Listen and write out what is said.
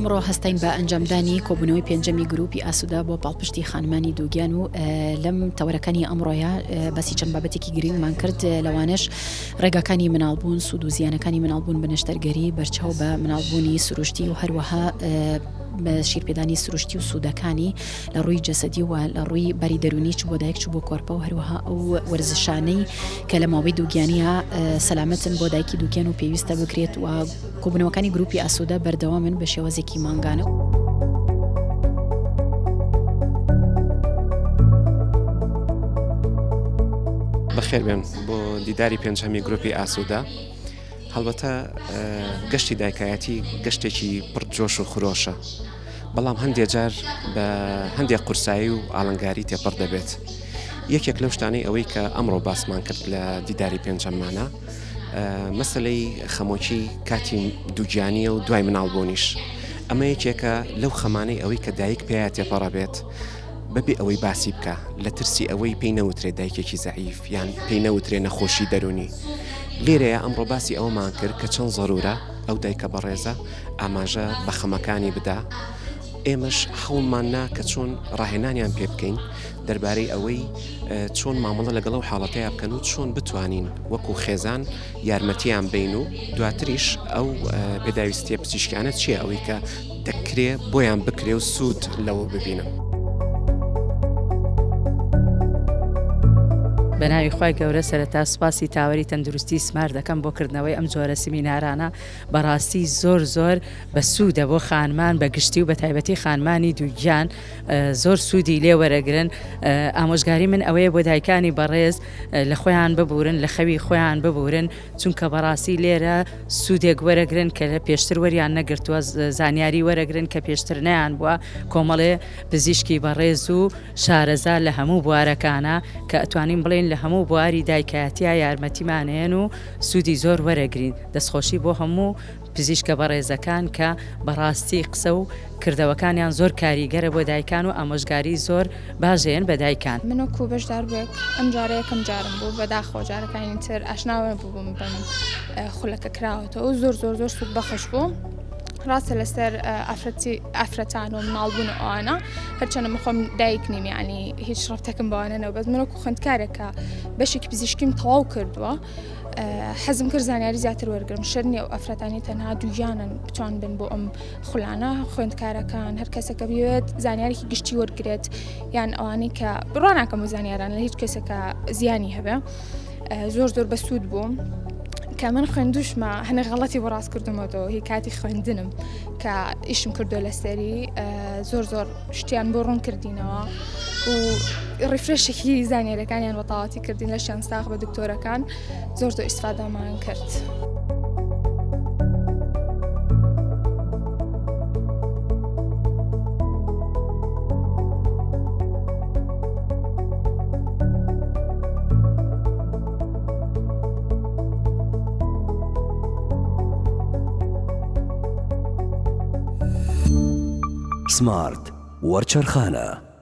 ئەمڕۆ هەستاین بە ئەنجامدانی کۆبوونەوەی پێنجەمی گروپی ئاسوودە بۆ پاڵپشتی خانمانی دووگیان و لەم تەوەرەکانی ئەمڕۆیە باسی چەند بابەتێکی گرنگمان کرد لەوانەش ڕێگاکانی مناڵبوون سوود و زیانەکانی مناڵبوون بە نەشتەرگەری بەرچاو بە مناڵبوونی سروشتی و هەروەها بە شیرپێدانی سروشتی و سوودەکانی لە ڕووی جەسەدی و لە ڕووی باری دەروونی چ بۆ دایک چ بۆ کۆرپە و هەروەها ئەو وەرزشانەی کە لە ماوەی دووگیانیە سەلامەتن بۆ دایکی دووگیان و پێویستە بکرێت و کۆبوونەوەکانی گروپی ئاسوودە بەردەوامن بە شێوازێکی مانگانە. بەخێربێن بۆ دیداری پێنجهەمی گروپی ئاسوودە. هەڵبەتە گەشتی دایکایەتی گەشتێکی پڕ جۆش و خرۆشە، بەڵام هەندێ جار بە هەندێک قورسایی و ئاڵنگاری تێپەڕ دەبێت. یەکێک لەو شتانەی ئەوەی کە ئەمڕۆ باسمان کرد لە دیداری پێنجەممانە مەسەلەی خەمۆکی کاتی دووگیانیە و دوای مناڵبوونیش. ئەمە یەکێکە لەو خەمانەی ئەوەی کە دایک پێیا تێپەڕە بێت بەبێ ئەوەی باسی بکا لە ترسی ئەوەی پێی نەوترێ دایکێکی زەعیف یان پێی نەوترێ نەخۆشی دەروونی. لێرەیە ئەمڕۆ باسی ئەوەمان کرد کە چەند زەرورە ئەو دایکە بەڕێزە ئاماژە بە خەمەکانی بدا، ئێمەش هەوڵمان نا کە چۆن ڕاهێنانیان پێ بکەین دەربارەی ئەوەی چۆن مامەڵە لەگەڵ ئەو حاڵەتەیا بکەن و چۆن بتوانین وەکو خێزان یارمەتیان بین و دواتریش ئەو پێداویستیە پزیشکیانە چییە ئەوەی کە دەکرێ بۆیان بکرێ و سوود لەوە ببینن. بەناوی خوای گەورە سەرەتا سوپاسی تاوەری تەندروستی سمار دەکەم بۆ کردنەوەی ئەم جۆرە سمینارانە بەڕاستی زۆر زۆر بەسوودە بۆ خانمان بە گشتی و بەتایبەتی خانمانی دووگیان زۆر سوودی لێ وەرەگرن ئامۆژگاری من ئەوەیە بۆ دایکانی بەڕێز لە خۆیان ببورن لە خەوی خۆیان ببورن چونکە بەڕاستی لێرە سوودێک وەرەگرن کە لە پێشتر وەریان نەگرتووە زانیاری وەرەگرن کە پێشتر نەیان بووە کۆمەڵێ پزیشکی بەڕێز و شارەزا لە هەموو بوارەکانە کە ئەتوانین بڵێین لە هەموو بواری دایکایەتیا یارمەتیمانەیەن و سوودی زۆر وەرەگرین دەستخۆشی بۆ هەموو پزیشکە بەڕێزەکان کە بەڕاستی قسە و کردەوەکانیان زۆر کاریگەرە بۆ دایکان و ئامۆژگاری زۆر باش ئەیەن بە دایکان. من وەکو بەشداربووێک ئەم جارە یەکەم جارم بوو بەداخەوە جارەکانی تر ئاشنا نەبووم بەم خولەکە کراوەتەوە زۆر زۆر زۆر سوود بەخش بوو ڕاستە لەسەر ئافرەتی ئافرەتان و مناڵبوون و ئەوانە هەرچەنە من خۆم دایک نیم یعنی هیچ ڕەبتێکم بەوانە نەبوو بەس من وەکو خوێندکارێکە بەشێکی پزیشکیم تەواو کردووە حەزم کرد زانیاری زیاتر وەرگرم شەر نیە ئەو ئافرەتانی تەنها دووگیانن بتوان بن بۆ ئەم خولانە خوێندکارەکان هەر کەسێکە بێت زانیارێکی گشتی وەرگێت یان ئەوانەی کە بڕوا ناکەم و زانیاران لە هیچ کەسێکە زیانی هەبێ زۆر زۆر بەسوود بوو. کە من خوێندوشمە هەنە غەڵەتی بۆ ڕاست کردومەتەوە هی کاتی خوێندنم کە ئیشم کردو لەسەری زۆر زۆر شتیان بۆ ڕوون کردینەوە و ڕیفرێشێکی زانیاریەکانیان بە تەواوەتی کردین لەشیان ساغ بە دکتۆرەکان زۆر زۆر ئیسفادەمان کرد. سمارت وەرچەرخانە.